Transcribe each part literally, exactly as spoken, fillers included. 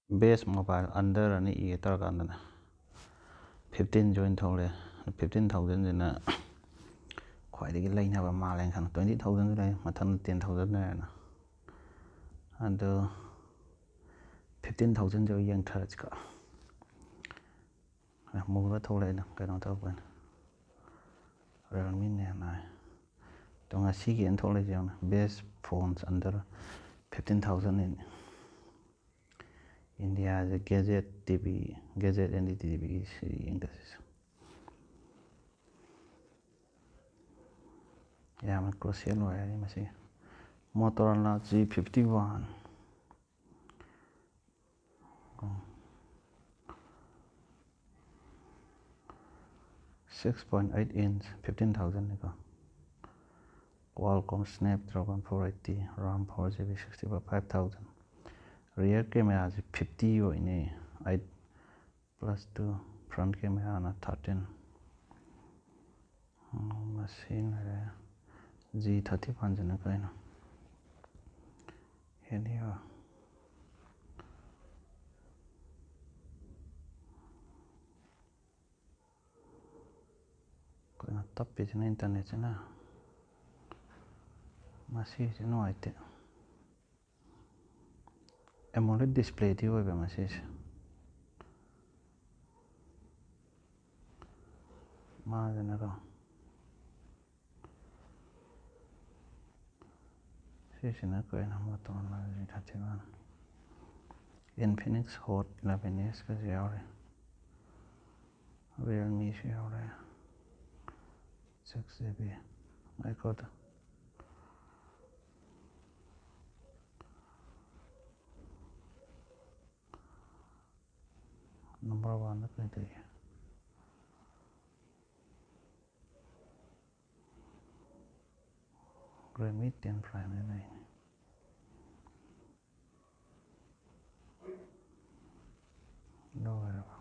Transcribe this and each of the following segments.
Best mobile under ꯑꯅ ꯏꯒꯦ ꯇꯧꯔꯀꯥꯟꯗꯅꯦ, ꯐꯤꯐꯇꯤꯟꯁꯦ ꯑꯣꯏꯅ ꯊꯣꯛꯂꯛꯑꯦ꯫ ꯐꯤꯐꯇꯤꯟ ꯊꯥꯎꯖꯟꯁꯤꯅ ꯈ꯭ꯋꯥꯏꯗꯒꯤ ꯂꯩꯅꯕ ꯃꯥꯜꯂꯦꯅ ꯈꯟꯕ꯫ ꯇ꯭ꯋꯦꯟꯇꯤ ꯊꯥꯎꯖꯟꯁꯨ ꯂꯩ, ꯃꯊꯪ ꯇꯦꯟ ꯊꯥꯎꯖꯟ ꯂꯩꯔꯦꯅ꯫ ꯑꯗꯣ ꯐꯤꯐꯇꯤꯟ ꯊꯥꯎꯖꯟꯁꯦ ꯑꯣꯏ ꯌꯦꯡꯊꯔꯁꯤꯀꯣ꯫ ꯑꯦ, ꯃꯨꯔ ꯊꯣꯛꯂꯛꯑꯦꯅ, ꯀꯩꯅꯣ ꯇꯧꯔꯛꯄꯅꯦ, Realme ꯅꯦꯅ ꯍꯥꯏ꯫ ꯑꯗꯣ ꯉꯁꯤꯒꯤ ꯑꯩꯅ ꯊꯣꯛꯂꯛꯏꯁꯦ ꯌꯦꯡꯉꯨꯅꯦ, best phones under fifteen thousand in India say Gadget T V, Gadget N D T V ꯁꯤ ꯌꯦꯡꯗꯁꯤꯁꯨ꯫ ꯌꯥꯝꯅ crucial ꯑꯣꯏꯔꯅꯤ ꯃꯁꯤ꯫ Motorola G fifty one꯫ Six point eight inch, fifteen thousand ꯅꯤꯀꯣ꯫ Qualcomm Snapdragon four eighty, RAM four G B, sixty four, five thousand꯫ Rear camera ꯁꯦ fifty ꯑꯣꯏꯅꯤ, eight plus two, front camera ꯅ thirteen꯫ ꯎꯝ, ꯃꯁꯤ ꯂꯩꯔꯦ꯫ G thirty one ꯁꯤꯅ ꯀꯩꯅꯣ? Helio꯫ ꯀꯩꯅꯣ ꯇꯞꯄꯤꯁꯤꯅ internetꯁꯤꯅ? ꯃꯁꯤꯁꯦ ꯅꯨꯡꯉꯥꯏꯇꯦ꯫ AMOLED display ꯗꯤ ꯑꯣꯏꯕ ꯃꯁꯤꯁꯦ꯫ ꯃꯥꯁꯤꯅꯀꯣ꯫ ꯁꯤꯁꯤꯅ ꯀꯩꯅꯣ? Motorola G thirty one꯫ Infinix Hot eleven S ꯀꯁꯨ ꯌꯥꯎꯔꯤ꯫ Realme ꯁꯨ ꯌꯥꯎꯔꯦ꯫ Six G B꯫ ꯉꯥꯏꯈꯣꯗ꯫ Number one ꯗ ꯀꯩ ꯂꯩꯒꯦ? Redmi ten Prime ꯂꯩꯅꯤ꯫ ꯂꯣꯏꯔꯕ?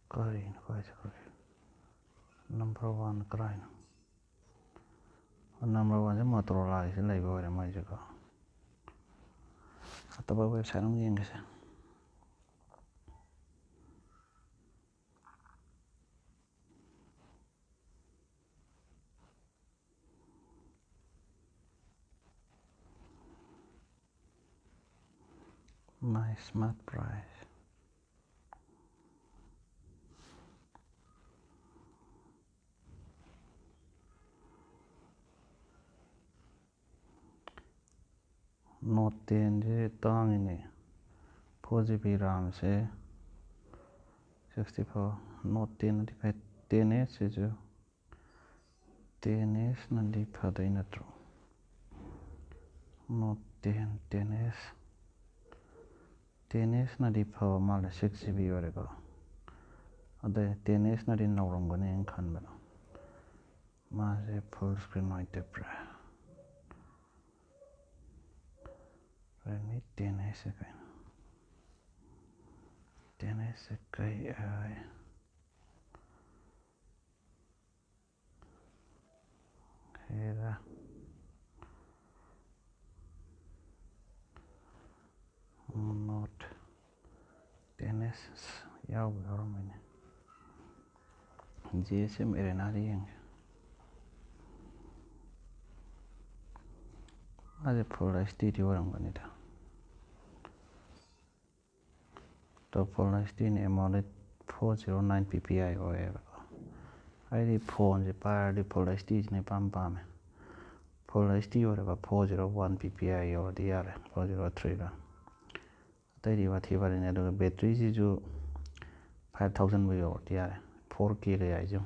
ꯀꯔꯤꯅꯣ ꯀꯥꯏ ꯆꯠꯈ꯭ꯔꯒꯦ? Number one ꯀꯔꯥꯏꯅꯣ? ꯅꯝꯕꯔ ꯋꯥꯟꯁꯦ ꯃꯣꯇꯣꯔꯣꯂꯥꯒꯤꯁꯦ ꯂꯩꯕ ꯑꯣꯏꯔꯦ ꯃꯣꯏꯁꯦꯀꯣ꯫ ꯑꯇꯣꯞꯄ ꯋꯦꯕꯁꯥꯏꯠ ꯑꯃ ꯌꯦꯡꯒꯦꯁꯦ꯫ My Smart Price. Note ten say ꯇꯥꯡꯉꯤꯅꯦ꯫ Four G B RAM say sixty four, Note ten ꯅꯗꯤ ꯐꯩ꯫ Ten S ꯁꯤꯁꯨ, ten S ꯅꯗꯤ ꯐꯗꯣꯏ ꯅꯠꯇ꯭ꯔꯣ? Note ten, ten S, ten S ꯅꯗꯤ ꯐꯕ ꯃꯥꯜꯂꯦ, six G B ꯑꯣꯏꯔꯦꯀꯣ꯫ ꯑꯗꯩ ten S ꯅꯗꯤ ꯅꯧꯔꯝꯒꯅꯤ ꯑꯩꯅ ꯈꯟꯕꯗ꯫ ꯃꯥꯁꯦ full screen ꯑꯣꯏꯗꯕ꯭ꯔꯥ? Redmi ten S ꯁꯦ ꯀꯩꯅꯣ? Ten S ꯁꯦ ꯀꯩ ꯑꯣꯏ? ꯍꯦꯔꯥ꯫ Note ten S ꯌꯥꯎꯕ ꯌꯥꯎꯔꯝꯃꯣꯏꯅꯦ꯫ G S M Arena ꯗ ꯌꯦꯡꯒꯦ꯫ ꯃꯥꯁꯦ full H D ꯗꯤ ꯑꯣꯏꯔꯝꯒꯅꯤꯗ꯫ ꯑꯗꯣ full H D ꯅꯤ, AMOLED four zero nine P P I ꯑꯣꯏꯌꯦꯕꯀꯣ꯫ ꯑꯩꯗꯤ ꯐꯣꯟꯁꯦ ꯄꯥꯏꯔꯗꯤ full H D ꯁꯤꯅ ꯏꯄꯥꯝ ꯄꯥꯝꯃꯦ꯫ Full H D ꯑꯣꯏꯔꯒ four zero one P P I ꯌꯧꯔꯗꯤ ꯌꯥꯔꯦ, four zero three ꯔ꯫ ꯑꯇꯩꯗꯤ ꯋꯥꯊꯤ ꯋꯥꯔꯦꯝꯅꯦ꯫ ꯑꯗꯨꯒ battery ꯁꯤꯁꯨ five thousand ꯕꯨ ꯌꯧꯔꯗꯤ ꯌꯥꯔꯦ, four K ꯒ ꯌꯥꯏꯁꯨ꯫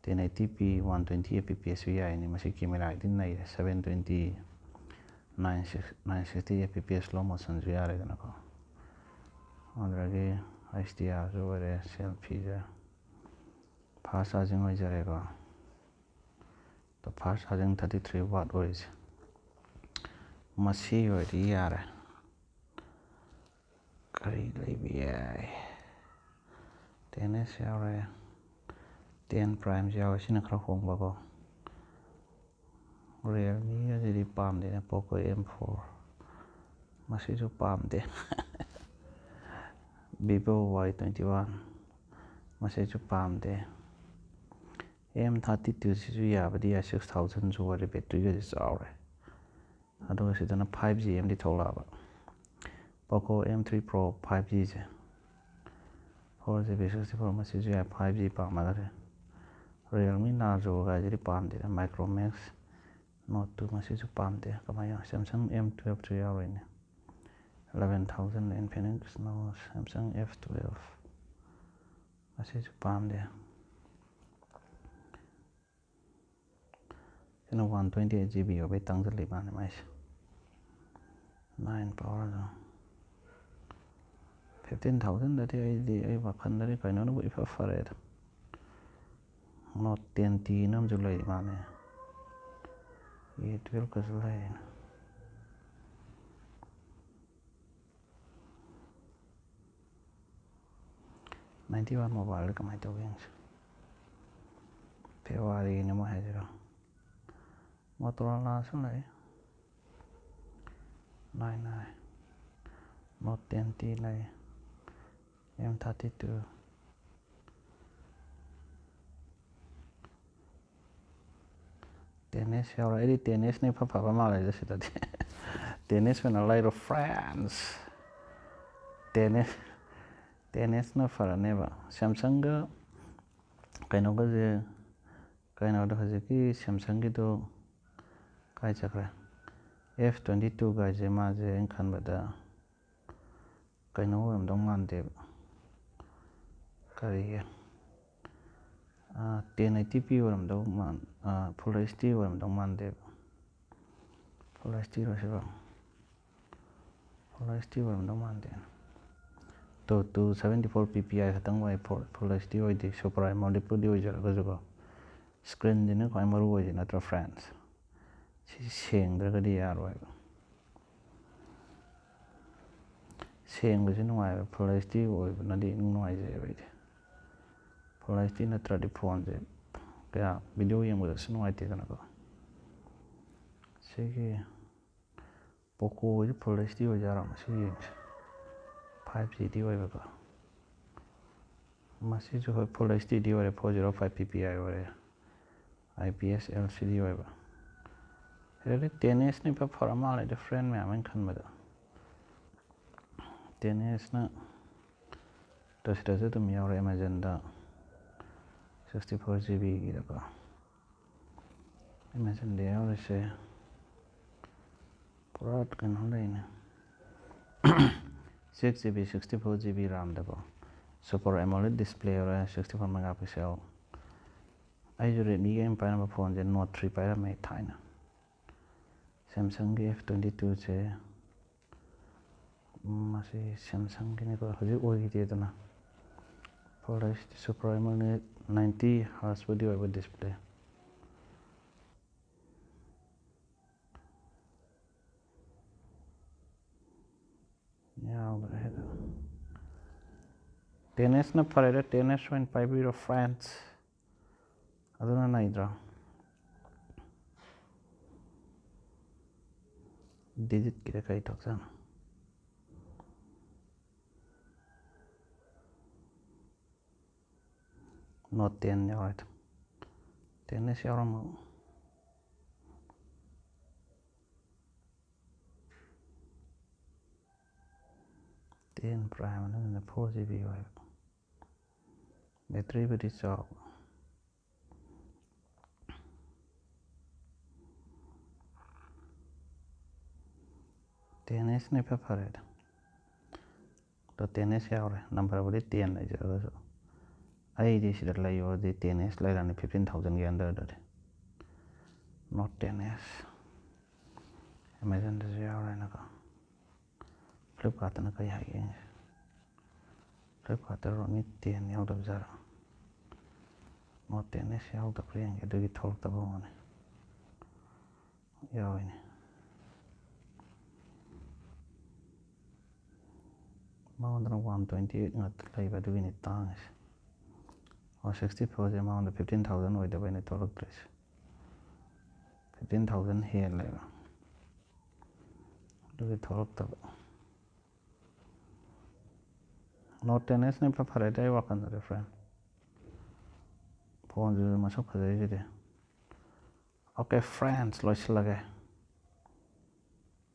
Ten eighty P one twenty F P S ꯁꯨ ꯌꯥꯏꯅꯤ꯫ ꯃꯁꯤ camera ꯗꯤ ꯅꯩꯔꯦ, seven twenty, nine six, nine sixty F P S slow motion ꯁꯨ ꯌꯥꯔꯦꯗꯅꯀꯣ꯫ ꯑꯗꯨꯗꯒꯤ H D R ꯁꯨ ꯑꯣꯏꯔꯦ, selfie ꯁꯦ fast charging ꯑꯣꯏꯖꯔꯦꯀꯣ꯫ ꯑꯗꯣ fast charging thirty three watt ꯑꯣꯏꯔꯤꯁꯦ, ꯃꯁꯤ ꯑꯣꯏꯔꯗꯤ ꯌꯥꯔꯦ꯫ ꯀꯔꯤ ꯂꯩꯕ ꯌꯥꯏ? Ten S ꯌꯥꯎꯔꯦ, ten Prime ꯁꯨ ꯌꯥꯎꯔꯦ, ꯁꯤꯅ ꯈꯔ ꯍꯣꯡꯕꯀꯣ꯫ ꯔꯤꯌꯦꯜꯃꯤ ꯑꯁꯤꯗꯤ ꯄꯥꯝꯗꯦꯅꯦ, ꯄꯣꯀꯣ ꯑꯦꯝ ꯐꯣꯔ, ꯃꯁꯤꯁꯨ ꯄꯥꯝꯗꯦ꯫ ꯚꯤꯚꯣ ꯋꯥꯏ ꯇ꯭ꯋꯦꯟꯇꯤ ꯋꯥꯟ, ꯃꯁꯤꯁꯨ ꯄꯥꯝꯗꯦ꯫ ꯑꯦꯝ ꯊꯥꯔꯇꯤ ꯇꯨꯁꯤꯁꯨ ꯌꯥꯕꯗꯤ ꯌꯥꯏ, ꯁꯤꯛꯁ ꯊꯥꯎꯖꯟꯁꯨ ꯑꯣꯏꯔꯦ, ꯕꯦꯇ꯭ꯔꯤꯒꯁꯦ ꯆꯥꯎꯔꯦ꯫ ꯑꯗꯨꯒ ꯁꯤꯗꯅ ꯐꯥꯏꯚ ꯖꯤ ꯑꯃꯗꯤ ꯊꯣꯛꯂꯛꯑꯕ, Poco M three pro five ꯖꯤꯁꯦ, four G B sixty four, ꯃꯁꯤꯁꯨ ꯌꯥꯏ, ꯐꯥꯏꯚ ꯖꯤ ꯄꯥꯝꯃꯒꯗꯤ꯫ ꯔꯤꯌꯦꯜꯃꯤ ꯅꯥꯔꯖꯣ ꯀꯥꯏꯁꯤꯗꯤ ꯄꯥꯝꯗꯦꯗ, ꯃꯥꯏꯀ꯭ꯔꯣꯃꯦꯛꯁ, ꯅꯣꯠ ꯇꯨ, ꯃꯁꯤꯁꯨ ꯄꯥꯝꯗꯦ꯫ ꯀꯃꯥꯏꯅ ꯁꯦꯝꯁꯪ ꯑꯦꯝ ꯇꯨꯌꯦꯜꯞꯁꯨ ꯌꯥꯎꯔꯣꯏꯅꯦ, eleven thousand Infinix no Samsung F twelve, ꯃꯁꯤꯁꯨ ꯄꯥꯝꯗꯦ꯫ ꯁꯤꯅ one twenty eight G B ꯑꯣꯏꯕꯩ ꯇꯥꯡꯁꯤꯜꯂꯤ ꯃꯥꯅꯦ ꯃꯥꯏꯁꯦ꯫ ꯅꯥꯏꯟ ꯄꯋꯥꯔꯗꯣ ꯐꯤꯐꯇꯤꯟ ꯊꯥꯎꯖꯟꯗꯗꯤ ꯑꯩꯗꯤ, ꯑꯩ ꯋꯥꯈꯜꯗꯗꯤ ꯀꯩꯅꯣꯅꯕꯨ ꯏꯐ ꯐꯔꯦꯗ꯫ ꯅꯣꯠ ꯇꯦꯟ ꯇꯤꯅ ꯑꯃꯁꯨ ꯂꯩꯔꯤ ꯃꯥꯅꯦ, ꯑꯦ ꯇꯨꯌꯦꯜꯞꯀꯁꯨ ꯂꯩꯔꯤꯅ꯫ ꯅꯥꯏꯟꯇꯤ ꯋꯥꯟ ꯃꯣꯕꯥꯏꯜꯗ ꯀꯃꯥꯏꯅ ꯇꯧꯒꯦ ꯌꯦꯡꯁꯦ꯫ ꯐꯦꯕ꯭ꯔꯨꯋꯥꯔꯤꯒꯤꯅꯦ ꯃꯣꯏ ꯍꯥꯏꯁꯤꯔꯣ꯫ ꯃꯣꯇꯣꯔꯣꯂꯥꯁꯨ ꯂꯩ, nine nine, not ten T ꯂꯩ, M thirty two, ten S ꯌꯥꯎꯔꯦ꯫ ꯑꯩꯗꯤ ꯇꯦꯟ ꯑꯦꯁꯅ ꯏꯐ ꯐꯕ ꯃꯥꯜꯂꯦꯗ ꯁꯤꯗꯗꯤ꯫ ꯇꯦꯟ ꯑꯦꯁ ꯑꯣꯏꯅ ꯂꯩꯔꯣ, ꯐ꯭ꯔꯦꯟꯁ꯫ ꯇꯦꯟ ꯑꯦꯁ, ꯇꯦꯟ ꯑꯦꯁꯅ ꯐꯔꯅꯦꯕ꯫ ꯁꯦꯝꯁꯪꯒ ꯀꯩꯅꯣꯒꯁꯦ, ꯀꯩꯅꯣꯗꯣ ꯍꯧꯖꯤꯛꯀꯤ ꯁꯦꯝꯁꯪꯒꯤꯗꯣ ꯀꯥꯏ ꯆꯠꯈ꯭ꯔꯦ? ꯑꯦꯐ ꯇ꯭ꯋꯦꯟꯇꯤ ꯇꯨ ꯀꯥꯏꯁꯦ ꯃꯥꯁꯦ ꯑꯩꯅ ꯈꯟꯕꯗ ꯀꯩꯅꯣ ꯑꯣꯏꯔꯝꯗꯧ ꯃꯥꯟꯗꯦꯕ, ꯀꯔꯤꯒꯤ, ꯇꯦꯟ ꯑꯩꯠꯇꯤ ꯄꯤ ꯑꯣꯏꯔꯝꯗꯧ ꯃꯥꯟ, ꯐꯨꯜ ꯑꯩꯆ ꯗꯤ ꯑꯣꯏꯔꯝꯗꯧ ꯃꯥꯟꯗꯦꯕ꯫ ꯐꯨꯜ ꯑꯩꯆ ꯗꯤꯔꯣ ꯁꯤꯕꯣ? ꯐꯨꯜ ꯑꯩꯆ ꯗꯤ ꯑꯣꯏꯔꯝꯗꯧ ꯃꯥꯟꯗꯦ꯫ Two two seventy four P P I ꯈꯛꯇꯪ ꯑꯣꯏ, ꯐꯨꯜ ꯑꯩꯆ ꯗꯤ ꯑꯣꯏꯗꯦ꯫ ꯁꯨꯄꯔ ꯑꯦꯃꯣꯂꯦꯗꯄꯨꯗꯤ ꯑꯣꯏꯖꯔꯒꯁꯨꯀꯣ, ꯁ꯭ꯀ꯭ꯔꯤꯟꯁꯤꯅ ꯈ꯭ꯋꯥꯏ ꯃꯔꯨ ꯑꯣꯏꯁꯦ ꯅꯠꯇ꯭ꯔꯣ ꯐ꯭ꯔꯦꯟꯁ? ꯁꯤ ꯁꯦꯡꯗ꯭ꯔꯒꯗꯤ ꯌꯥꯔꯣꯏꯕ꯫ ꯁꯦꯡꯕꯁꯤ ꯅꯨꯡꯉꯥꯏꯕ, ꯐꯨꯜ ꯑꯩꯆ ꯗꯤ ꯑꯣꯏꯕꯅꯗꯤ ꯏꯅꯨꯡ ꯅꯨꯡꯉꯥꯏꯖꯩꯕ ꯑꯩꯗꯤ꯫ ꯐꯨꯜ ꯑꯩꯆ ꯗꯤ ꯅꯠꯇ꯭ꯔꯗꯤ ꯐꯣꯟꯁꯦ ꯀꯌꯥ ꯚꯤꯗꯤꯑꯣ ꯌꯦꯡꯕꯗꯁꯨ ꯅꯨꯡꯉꯥꯏꯇꯦꯗꯅꯀꯣ꯫ ꯁꯤꯒꯤ ꯄꯣꯀꯣꯁꯦ ꯐꯨꯜ ꯑꯩꯆ ꯗꯤ ꯑꯣꯏꯖꯥꯠꯔꯣ? ꯃꯁꯤ ꯌꯦꯡꯁꯦ꯫ ꯐꯥꯏꯚ ꯖꯤꯗꯤ ꯑꯣꯏꯕꯀꯣ꯫ ꯃꯁꯤꯁꯨ ꯍꯣꯏ ꯐꯨꯜ ꯑꯩꯆ ꯗꯤꯗꯤ ꯑꯣꯏꯔꯦ, four zero five P P I ꯑꯣꯏꯔꯦ, I P S L C ꯗꯤ ꯑꯣꯏꯕ꯫ ꯁꯤꯗꯗꯤ ꯇꯦꯟ ꯑꯦꯁꯅ ꯏꯐ ꯐꯔ ꯃꯥꯜꯂꯦꯗ, ꯐ꯭ꯔꯦꯟ ꯃꯌꯥꯝ ꯑꯩꯅ ꯈꯟꯕꯗ꯫ ꯇꯦꯟ ꯑꯦꯁꯅ ꯇꯣꯁꯤꯗꯁꯨ ꯑꯗꯨꯝ ꯌꯥꯎꯔꯦ ꯑꯦꯃꯥꯖꯣꯟꯗ, ꯁꯤꯛꯁꯇꯤ ꯐꯣꯔ ꯖꯤ ꯕꯤꯒꯤꯗꯀꯣ꯫ ꯑꯦꯃꯥꯖꯣꯟꯗ ꯌꯥꯎꯔꯤꯁꯦ ꯄꯨꯔꯥ ꯀꯩꯅꯣ ꯂꯩꯅꯦ꯫ Six G B, sixty four G B ꯔꯥꯝꯗꯀꯣ, ꯁꯨꯄꯔ ꯑꯦꯃꯣꯂꯦꯗ ꯗꯤꯁꯄ꯭ꯂꯦ ꯌꯥꯎꯔꯦ, ꯁꯤꯛꯁꯇꯤ ꯐꯣꯔ ꯃꯦꯒꯥ ꯄꯤꯛꯁꯦꯜ꯫ ꯑꯩꯁꯨ ꯔꯦꯗꯃꯤꯒꯤ ꯑꯩꯅ ꯄꯥꯏꯔꯝꯕ ꯐꯣꯟꯁꯦ ꯅꯣꯠ ꯊ꯭ꯔꯤ ꯄꯥꯏꯔꯝꯃꯦ ꯊꯥꯏꯅ꯫ ꯁꯦꯝꯁꯪꯒꯤ ꯑꯦꯐ ꯇ꯭ꯋꯦꯟꯇꯤ ꯇꯨꯁꯦ, ꯃꯁꯤ ꯁꯦꯝꯁꯪꯒꯤꯅꯤꯀꯣ, ꯍꯧꯖꯤꯛ ꯑꯣꯏꯈꯤꯗꯦꯗꯅ꯫ ꯐꯨꯜ ꯑꯩꯆ ꯗꯤ ꯁꯨꯄꯔ ꯑꯦꯃꯣꯂꯦꯗ, ꯅꯥꯏꯟꯇꯤ ꯍꯔꯁꯄꯨꯗꯤ ꯑꯣꯏꯕ ꯗꯤꯁꯄ꯭ꯂꯦ꯫ ꯌꯥꯎꯗ꯭ꯔꯦ ꯍꯦꯛꯇ꯫ ꯇꯦꯟ ꯑꯦꯁꯅ ꯐꯔꯦꯗ, ꯇꯦꯟ ꯑꯦꯁ ꯑꯣꯏꯅ ꯄꯥꯏꯕꯤꯔꯣ friends꯫ ꯑꯗꯨꯅ ꯅꯩꯗ꯭ꯔꯣ? ꯗꯤꯖꯤꯠꯀꯤꯗ ꯀꯔꯤ ꯇꯧꯖꯥꯠꯅꯣ? ꯅꯣꯠ ꯇꯦꯟ ꯌꯥꯎꯔꯦ꯫ ꯇꯦꯟ ꯑꯦꯁ ꯌꯥꯎꯔꯝꯃ꯫ ꯇꯦꯟ ꯄ꯭ꯔꯥꯏꯝ ꯃꯅꯨꯡꯗ ꯐꯣꯔ ꯖꯤ ꯕꯤ ꯑꯣꯏꯕ꯫ ꯕꯦꯇ꯭ꯔꯤꯕꯨꯗꯤ ꯆꯥꯎꯕ꯫ ꯇꯦꯟ ꯑꯦꯁꯅ ꯏꯐ ꯐꯔꯦꯗ꯫ ꯑꯗꯣ ꯇꯦꯟ ꯑꯦꯁ ꯌꯥꯎꯔꯦ, ꯅꯝꯕꯔꯕꯨꯗꯤ ꯇꯦꯟ ꯂꯩꯖꯔꯒꯁꯨ꯫ ꯑꯩꯗꯤ ꯁꯤꯗ ꯂꯩꯌꯣꯗꯤ ꯇꯦꯟ ꯑꯦꯁ ꯂꯩꯔꯅꯤ, ꯐꯤꯐꯇꯤꯟ ꯊꯥꯎꯖꯟꯒꯤ ꯑꯟꯗꯔꯗꯗꯤ꯫ ꯅꯣꯠ ꯇꯦꯟ ꯑꯦꯁ꯫ ꯑꯦꯃꯥꯖꯣꯟꯗꯁꯨ ꯌꯥꯎꯔꯦꯅꯀꯣ꯫ ꯐ꯭ꯂꯤꯞꯀꯥꯔꯠꯇꯅ ꯀꯔꯤ ꯍꯥꯏꯒꯦ ꯌꯦꯡꯁꯦ꯫ ꯐ꯭ꯂꯤꯞꯀꯥꯔꯠꯇ ꯔꯣꯃꯤ ꯇꯦꯟ ꯌꯥꯎꯗꯕ ꯖꯥꯠꯂꯣ? ꯅꯣꯠ ꯇꯦꯟ ꯑꯦꯁ ꯌꯥꯎꯗꯕ꯭ꯔꯥ ꯌꯦꯡꯒꯦ, ꯑꯗꯨꯒꯤ ꯊꯣꯛꯂꯛꯇꯕ ꯑꯣꯏꯔꯝꯒꯅꯤ꯫ ꯌꯥꯎꯋꯤꯅꯦ꯫ ꯃꯉꯣꯟꯗꯅ ꯋꯥꯟ ꯇ꯭ꯋꯦꯟꯇꯤ ꯑꯩꯠ ꯉꯥꯛꯇ ꯂꯩꯕ, ꯑꯗꯨꯒꯤꯅꯤ ꯇꯥꯡꯉꯤꯁꯦ꯫ ꯋꯥꯟ ꯁꯤꯛꯁꯇꯤ ꯐꯣꯔꯁꯦ ꯃꯉꯣꯟꯗ ꯐꯤꯐꯇꯤꯟ ꯊꯥꯎꯖꯟ ꯑꯣꯏꯗꯕꯩꯅꯦ ꯊꯣꯛꯂꯛꯇ꯭ꯔꯤꯁꯦ꯫ Fifteen thousand ꯍꯦꯜꯂꯦꯕ, ꯑꯗꯨꯒꯤ ꯊꯣꯛꯂꯛꯇꯕ꯫ Note ten S ꯅ ꯏꯐ ꯐꯔꯦꯗ ꯑꯩ ꯋꯥꯈꯜꯗꯗꯤ, friend꯫ ꯐꯣꯟꯁꯤꯁꯨ ꯃꯁꯛ ꯐꯖꯩꯁꯤꯗꯤ꯫ Okay, friends, ꯂꯣꯏꯁꯤꯜꯂꯒꯦ꯫